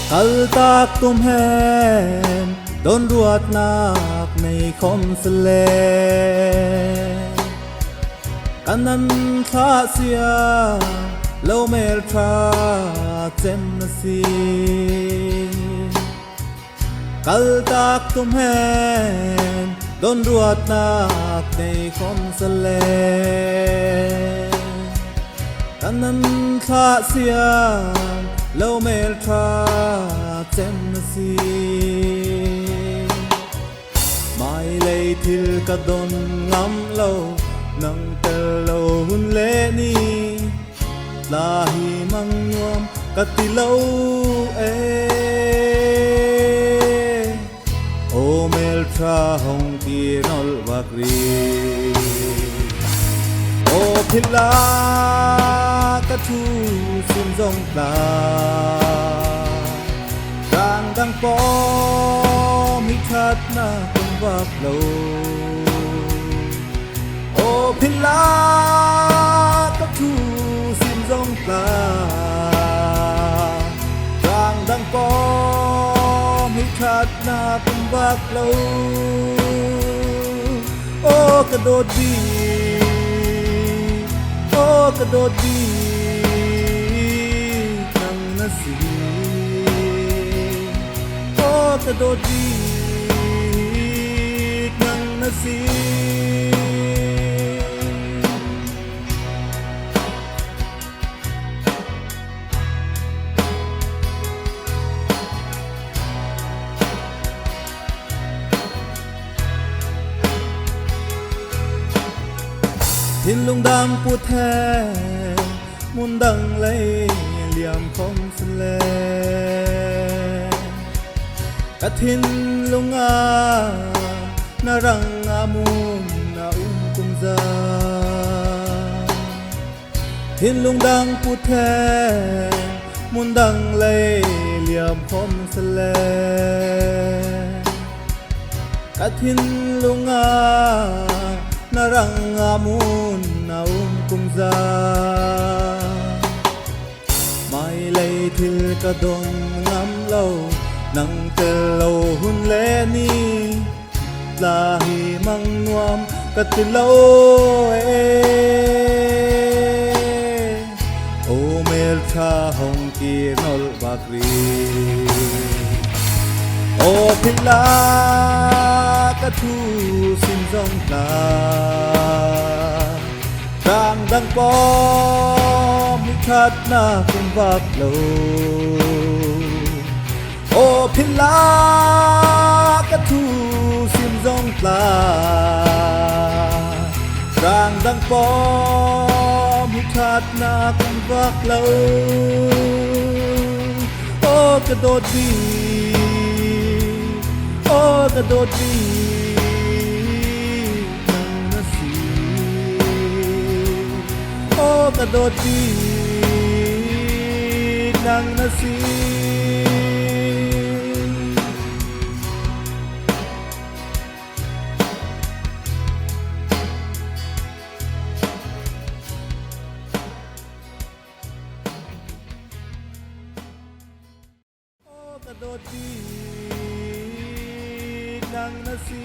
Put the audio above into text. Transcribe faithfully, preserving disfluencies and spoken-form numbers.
Kaltak tum hen dawnruatnâk nei khawmsele, ka nan thlahsiam lo mêl ṭha chem na si. Kaltak tum hen dawnruatnâk nei khawmsele, ka nan thlahsiam lo mêl ṭha chem na si. Mâilei thil ka dawn ngam lo, nang tel lo hun le ni, tla hi mang nuam ka ti lo e. Aw mêl ṭha hawng kîr nawlh vâk rî. Aw philh la ka thu sim zawng tla, rang dang pawm hi ṭhatnâk um vâk lo. Aw philh la ka thu sim zawng tla, rang dang pawm hi ṭhatnâk um vâk lo. Aw ka dâwt bîk, aw ka dâwt bîk nang na si. Aw ka dâwt bîk nang na si. Thinlung dang put hen mun dang lei liam khawmsele, ka thinlung ah na rangah mun a um kumza. Thinlung dang put hen mun dang lei liam khawmsele, ka thinlung ah na rangah mun a um kumza. Mâilei thil ka dawn ngam lo, nang tel lo hun le ni, tla hi mang nuam ka ti lo e. Aw mêl ṭha hawng kîr nawlh vâk rî. Aw philh la ka thu sim zawng tla, rang dang pawm hi ṭhatnâk um vâk lo. Aw philh la ka thu sim zawng tla, rang dang pawm hi ṭhatnâk um vâk lo. Aw ka dâwt bîk, aw ka dâwt bîk nang na si. Aw ka dâwt bîk nang na si. Aw ka dâwt bîk nang na si.